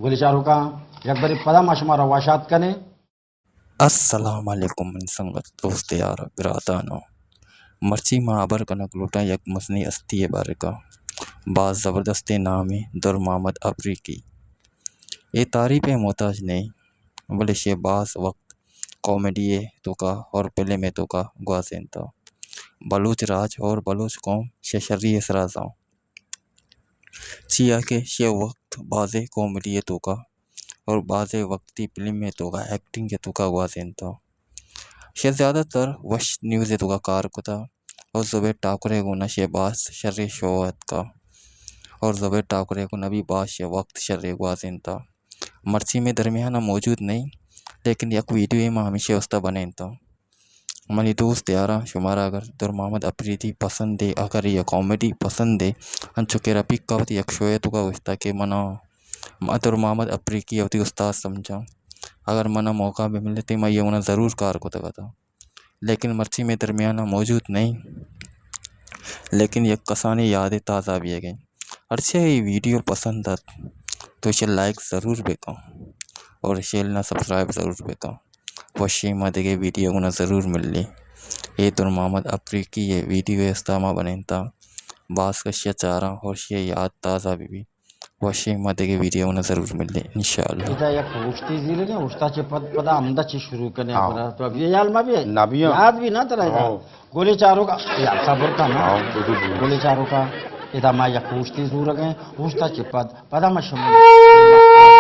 گلیں چاروکاں، یک برے پدا ما شمارا وش آتک کنیں۔ السلام علیکم منی سنگت، دوست، یار، براتانو۔ مرچی ما ہبر کنگ لوٹاں یک مزنیں ہستی ءِ بارکا۔ باز زبردستیں نامے در محمد افریقی۔ اے تعریف ءِ محتاج نہ ایں، بلے شے باز وقت کامیڈی ءِ توکا اور فلم ءِ توکا گوازینتا۔ بلوچ راج اور بلوچ قوم شے شری ءِ سرا زاں۔ چیا کہ شے وقت بازیں کامیڈی ءِ توکا اور بازیں وقتی فلم ءِ توکا ایکٹنگ ءِ توکا گوازینتا۔ شے زیادہ تر وش نیوز ءِ توکا کار کتا اور زبیر ٹاکر ءِ گونا شے باز شریں شو اتکا اور زبیر ٹاکر ءِ گونا بھی باز شے وقت شریں گوازینتا۔ مرچی مئے درمیان ءَ موجود نہ ایں، لیکن یک ویڈیو ءَ ما ہمیشی ءِ واستا بنینتا۔ منی دوست یاراں، شمارا اگر در محمد اپریدی پسند ایں، اگر یہ کامیڈی پسند ایں، انچو کہ رفیق ءَ وتی یک شو ءِ توکا گوشتا کہ منا ما در محمد افریقی ءَ وتی استاد سمجھاں۔ اگر منا موقع بہ ملتیں، ما یہ گونا ضرور کار کتگ اتاں۔ لیکن مرچی مئے درمیان ءَ موجود نہ ایں، لیکن یک کسانیں یادے تازہ بیگ ءَ ایں۔ ہرچی اے ویڈیو پسند ات تو اسے لائک ضرور بکن اور چینل ءَ سبسکرائب ضرور بکن۔ وشیں ما دگہ ویڈیو گونا ضرور ملیں۔ اے در محمد افریقی ءِ ویڈیو ءِ واستا ما بنینتا۔ باز کشی ءَ چاراں اور شے یاد تازہ بہ بی۔ وشیں ما دگہ ویڈیو گونا ضرور ملیں انشاءاللہ۔ ادا یک اوشتے زیرگیں، اوشتا چہ پد پدا ہمدا چہ شروع کنیں ہاں۔ اپنا۔ تو اب یہ یال ما بھی نہ بھی ہاں۔ یاد بھی نہ ترا ادا۔ ہاں۔ گلیں چاروکاں، یا صبر کن نا۔ ہاں، بالکل، بالکل۔ گلیں چاروکاں، ادا ما یک اوشتے زورگیں، اوشتا چہ پد پدا ما شما